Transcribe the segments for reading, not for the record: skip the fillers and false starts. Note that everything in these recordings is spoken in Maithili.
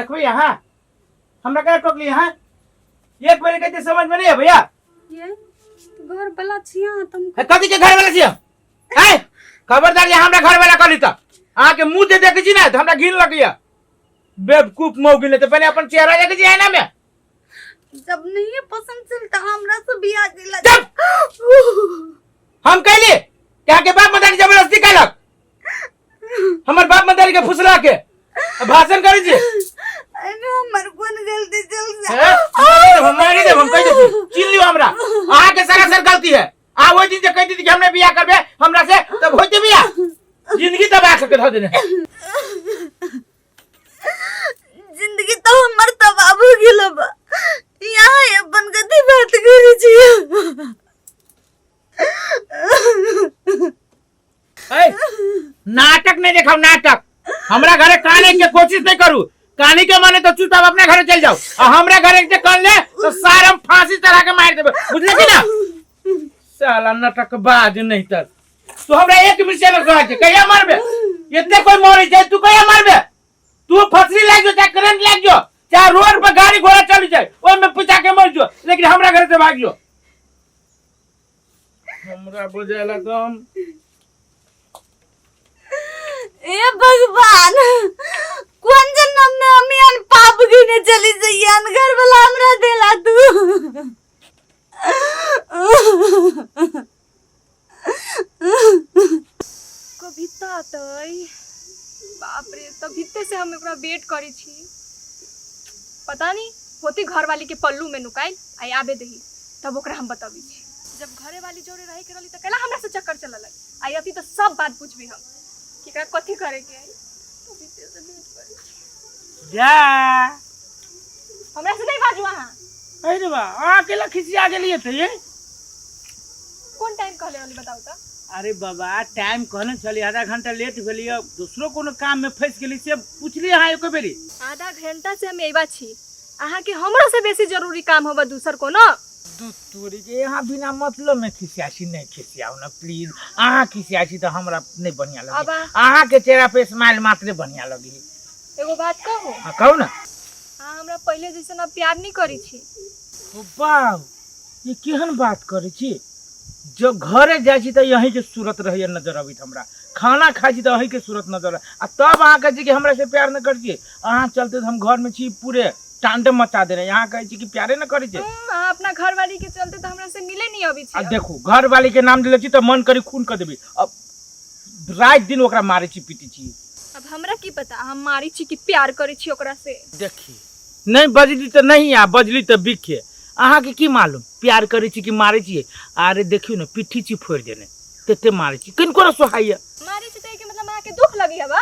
देखबै अहाँ हमरा केना टोकली अहाँ एक बेर कहै समझ में नहीं है भैया ये घर वाला छी अहाँ तुम हे, कथी के घर वाला छियै ए खबरदार जे हमरा घर वाला कहली तऽ अहाँके मुँह जे देखै छी ने तऽ हमरा घिन लगैया बेवकूफ मौगी ने तऽ पहिले अपन चेहरा देखै छी आईना में जब नहीं पसंद चल त हमरा से बियाह केला चुप हम कहली कि अहाँके बाप मदारी जबरदस्ती केलक हमर बाप मदारी के फुसला के आ भाषण करै छी एमे हमर कोन गलती चल से हे? मारि देब, हम मारि देब, हम कहि दै छी चिन्ह लियौ हमरा अहाँके सरासर गलती है अहाँ ओहि दिन जे कहि दी कि हमने बियाह करबे हमरा से तब होइते बियाह जिंदगी तबाह करके धऽ देने जिंदगी तो हमर तबाह हो गेल बा यहाँ अपन कथी बात करै छी ए, नाटक नहीं देखाओ नाटक हमरा घरे काने के कोशिश नहीं करू कानी के माने तो चुपचाप अपने घरे चल जाओ आ हमरा घरे जे कान ले तो सार हम फांसी चढ़ा के मार देबे बुझले कि ना साला नाटक बाज नहीं तर तू हमरा एक मिर्चा न कहा के कहिया मारबे एते कोई मरे जाए तू कहिया मारबे तू फसली लाग जो चाहे करंट लाग जो चाहे रोड पर गाड़ी घोड़ा चल जाए ओय में पिचा के मर जो लेकिन हमरा घर से भाग जो हमरा बुझाला कम ए भगवान कोन जन्म में हम यान पाप गिने चली जइयान घर वाला हमरा देला तू कविता अतै बाप रे तभिते से हम एकरा वेट करै छी पता नहीं होती घरवाली के पल्लू में नुकाइल आई आबे दही तब ओकरा हम बताबी छी जब घरे वाली जोड़े रहे के रहली त कैला हमरा से चक्कर चलल आई अथी तो सब बात पूछबी हम कि एकरा कथी करे के है तभिते से वेट करै छी जा हमरा से नहीं बाजू अहाँ अरे बा अहाँ अकेला खिसिया गेलियै तऽ ये कोन टाइम कहले रहली बताउ तऽ अरे बाबा टाइम कहने छली आधा घंटा लेट भेलियै दोसरो कोनो काम में फंसि गेली से पुछली अहाँ एको बेरी आधा घंटा से हम एबा छी अहाँके हमरो से बेसी जरूरी काम होबा दूसर कोनो दू तोरी के यहाँ बिना मतलब में खिसिया छी नहीं खिसियाउ ना प्लीज अहाँ खिसिया छी तऽ हमरा नहीं बढ़िया लगी अब अहाँ के चेहरा पे स्माइल मात्रे बढ़िया लगी एगो बात कहू हाँ कहू ना अहाँ हमरा पहिले जैसन अब प्यार नहीं करै छी ओ बाप ये केहन बात करै छी जब घरे जाइ छी तऽ यहीं के सूरत रहैया नजर अबैत हमरा खाना खाइ छी तऽ अहीं के सूरत नजर आ तब अहाँ कहै छी कि हमरा से प्यार नहि करै छी अहाँ चलते तऽ हम घरमे छी पूरे तांडव मचा देने यहाँ कहै छी कि प्यारे नहि करै छै अहाँ अपना घरवाली के चलते तऽ हमरा से मिले नहीं अबै आ छी देखू घरवाली के नाम देले छी तऽ मन करी खून कऽ देबै अब राति दिन ओकरा मारै छी पीटी छी अब हमरा की पता हम मारी छी कि प्यार करै छी ओकरा से देखी नहीं बजली तऽ नहीं आ बजली तऽ बिखे अहाँके की मालूम प्यार करै छी कि मारै छियै अरे देखियौ ने पिट्ठी छी फोड़ि देने तते मारै छी किनको ने सोहाइए मारै छी तऽ एहिके मतलब अहाँके दुख लगी हवा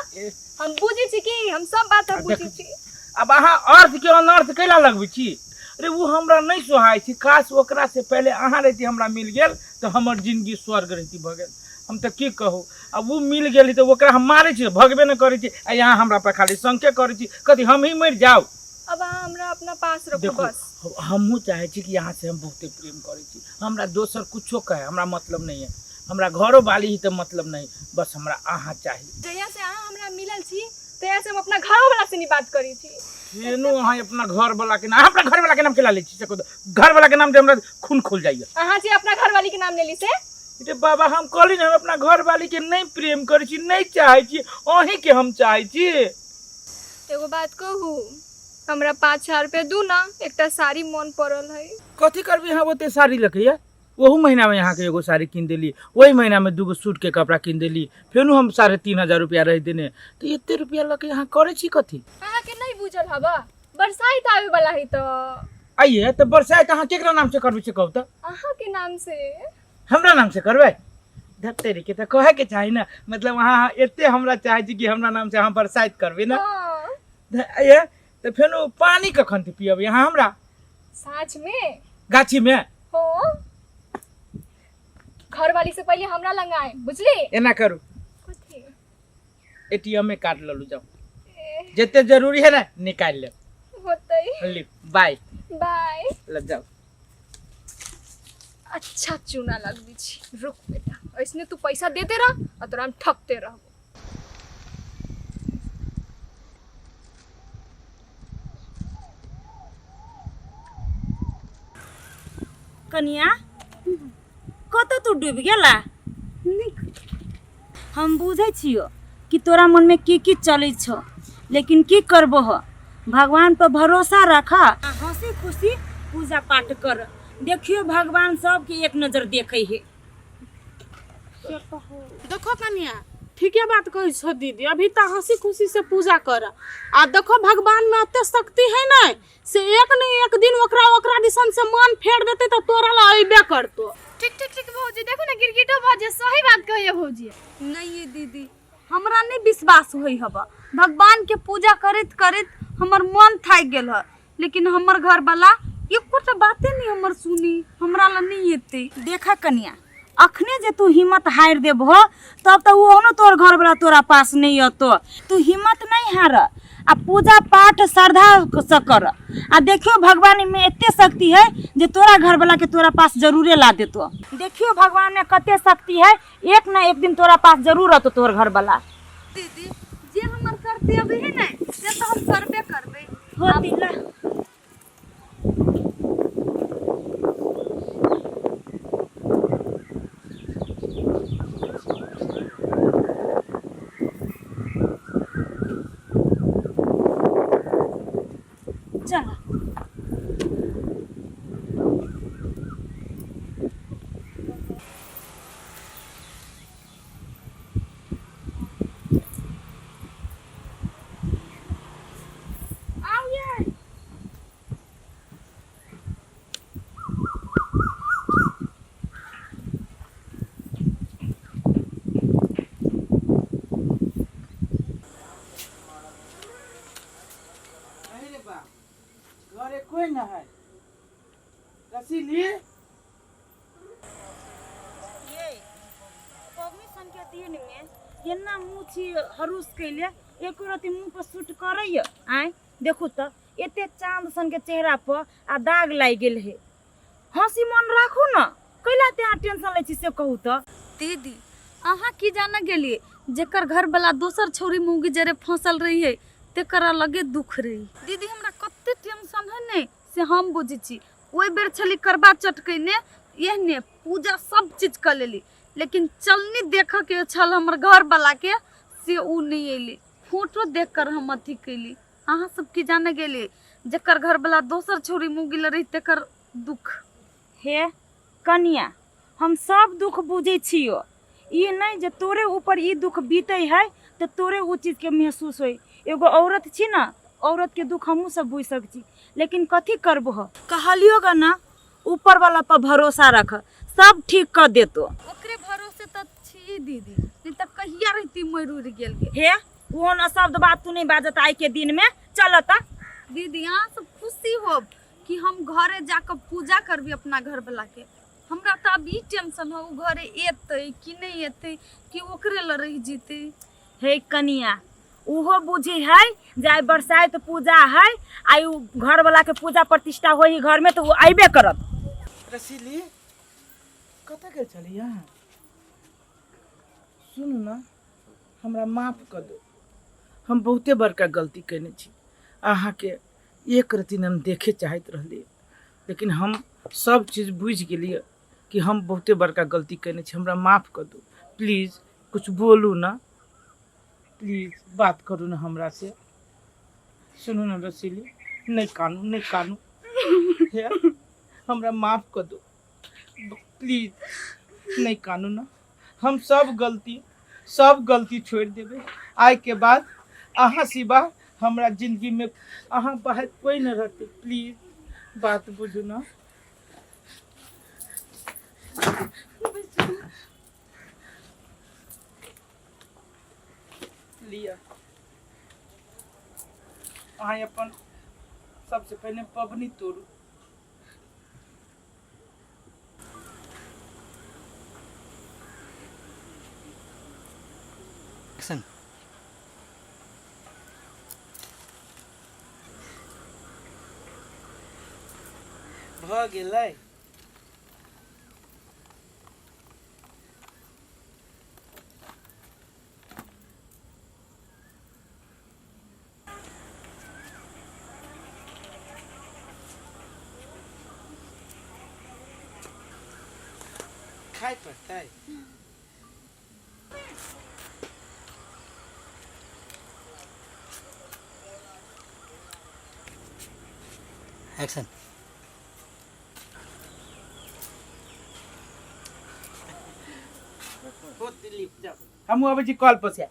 हम बुझै छी कि हम सब बात हम बुझै छी अब अहाँ अर्थ के अनर्थ कैला लगबै छी अरे ओ हमरा नहि सोहाइ छी काश ओकरा से पहिले अहाँ रहिती हमरा मिल गेल तऽ हमर जिंदगी स्वर्ग रहिती भऽ गेल हम तऽ की कहू आब ओ मिल गेली तऽ ओकरा हम मारै छी भगबे नहि करै छी आ यहाँ हमरा पर खाली शंके करै छी कथी हम ही मरि जाउ अब अहाँ हमरा अपना पास रखू देखू बस हमहूँ चाहै छी कि यहाँ से हम बहुते प्रेम करै छी हमरा दोसर कुछो कहे हमरा मतलब नहीं है हमरा घरो वाली ही तऽ मतलब नहीं बस हमरा अहाँ चाही जहिया से अहाँ हमरा मिलल छी तहिया से हम अपना घरो वाला से नहीं बात करै छी फेनो अहाँ अपना घर वाला के नाम अपना घर वाला के नाम केला लै छी से कहू घर वाला के नाम से हमरा खून खुल जाइए अहाँ जे अपना घरवाली के नाम लेली से रे बाबा हम कहली ने हम अपना घर वाली के नहीं प्रेम करै छी नहीं चाहै छी अहीं के हम चाहै छी एगो बात कहू हमरा 5000 रुपया दू ना एकटा साड़ी मोन पड़ल है कथी करबी अहाँ ओते साड़ी लऽ के ये ओहू महीनामे अहाँके एगो साड़ी कीन देली ओहि महीनामे दूगो सूटके कपड़ा कीन देली फेनो हम 3500 रुपया रहि देने तऽ एते रुपया लऽ के अहाँ करै छी कथी अहाँके नहीं बुझल हवा बरसाइत आवे वाला है तो आइए तऽ बरसाइत अहाँ केकरा नाम से करबै से कहू तऽ अहाँ के नाम से हमरा नाम से करबै धत्तेरी के तऽ कहै के चाही ने मतलब अहाँ एते हमरा चाहै छी कि हमरा नाम से अहाँ बरसाइत करबै ने हाँ, आइए तऽ फेनो पानी कखन पियबै अहाँ हमरा साँझ में गाछी में हो घर वाली से पहले हमरा लंग आए बुझली एना करू कथी एटीएम में कार्ड लऽ लू जाओ ए, जते जरूरी है ना निकाल लेब होतै ली बाय बाय लग जाओ अच्छा चूना लगबी छी रुक बेटा ऐसने तू पैसा देते रह और तोरा हम ठकते रह कनिया कतऽ तू डूबि गेला? हम बुझै छियो कि तोरा मनमे की की चलै छौ, लेकिन की करबो हो, भगवान पर भरोसा रख आ हंसी खुशी पूजा पाठ कर। देखियो भगवान सबके एक नजर देखै है। देखो कनिया, ठीके बात कहै छो दीदी, अभी तऽ हंसी खुशी से पूजा कर आ देखो भगवान में अते शक्ति है ने से एक ने एक दिन ओकरा ओकरा दिसन से मन फेर देते तऽ तोरा ला अइबे करतो। ठीक ठीक ठीक भौजी, देखो ना गिरगिटो भौजी सही बात कहिए भौजी। नहीं ये दीदी, हमरा नहीं विश्वास होई हबा। भगवान के पूजा करैत करैत हमर मन थाकि गेल ह, लेकिन हमर घर वाला एकोटा बाते नहीं हमर सुनी, हमरा ला नहीं एते। देखा कनिया, अखने जे तू हिम्मत हारि देबहो तब तऽ ओहनो तोहर घरवला तोरा पास नहीं अतो। तू हिम्मत नहीं हार आ पूजा पाठ श्रद्धा से कर आ देखियो भगवान में एते शक्ति है जे तोरा घरवला के तोरा पास जरूरे ला देतो। देखियो भगवान में कते शक्ति है, एक ना एक दिन तोरा पास जरूर अतो तोहर घरवला। दीदी जे हमर कर्तव्य है ने से तो हम करबे करबे। होती ला। चल अरे बा, घरे कोई ना है। रसीली ये पबनी सन के दिन में एना मुँह छी हरूस कैले एको रति मुँह पर सूट करैया। आय देखू तऽ एते चांद सन के चेहरा पर आ दाग लागि गेल है। हंसी मन राखू न, कैला ते अहाँ टेंशन लै छी से कहू तऽ। दीदी अहाँ की जाने गेलिए जेकर घर वाला दोसर छौरी मौगी जरे फंसल रही है तेकर अलगे दुख रही। दीदी हमरा कते टेंशन है ने से हम बुझै छी। ओहि बेर छली करबा चटकैने एहने पूजा सब चीज कऽ लेली, लेकिन चलनी देखऽ के छल हमर घर वाला के से उ नहीं अयली। फोटो देख कर हम अथी कैली। अहाँ सब की जाने गेली जेकर घर वाला दोसर छौरी मौगी लए रही तेकर दुख। हे कनिया, हम सब दुख बुझै छियो, ई नहीं जे तोरे ऊपर ई दुख बीते है तो तोरे उ चीज के महसूस होई। एगो औरत छी ना, औरत के दुख हमहूँ सब बुझ सकै छी, लेकिन कथी करबो? कहलियो गा ना, ऊपर वाला पर भरोसा रख, सब ठीक कर देतो। ओकरे भरोसे त छी दीदी, नहीं त कहिया रहती मर उड़ गेल के। हे ओहन अशब्द बात तू नहीं बाजत आइ के दिन में। चल त दीदी अहाँ सब खुशी होब कि हम घरे जाकर पूजा करबी अपना घर वाला के। हमरा त अब ई टेंशन हो उ घरे एतै कि नहीं एतै, कि ओकरे ल रह जीतै। हे कनिया, उहो बुझी है जे आइ बरसाइत पूजा है, आइ उ घर वाला के पूजा प्रतिष्ठा होई घर में तो उ अइबे करत। रसीली कतऽ गेल छलियै अहाँ? सुनू ना, हमरा माफ कऽ दू, हम बहुते बड़का गलती कयने छी। अहाँके एक रत्ती हम देखे चाहैत रहलियै, लेकिन हम सब चीज बुझि गेलियै कि हम बहुते बड़का गलती कयने छी। हमरा माफ कऽ दू प्लीज, कुछ बोलू ना प्लीज, बात करू ना हमरा से। सुनू ना रसीली, नहीं कानू नहीं कानू, हे हमरा माफ कऽ दू प्लीज, नहीं कानू ना। हम सब गलती छोड़ि देबै। आइ के बाद अहाँ सिवा हमरा जिंदगी में अहाँ बाहर कोई न रहते। प्लीज बात बुझू ना। लिअ अहाँ अपन सबसे पहले पबनी तोड़ू। एक्शन। भऽ गेलै। खाइ पड़तै। एक्शन। हमहूँ अबै छी कल पर से।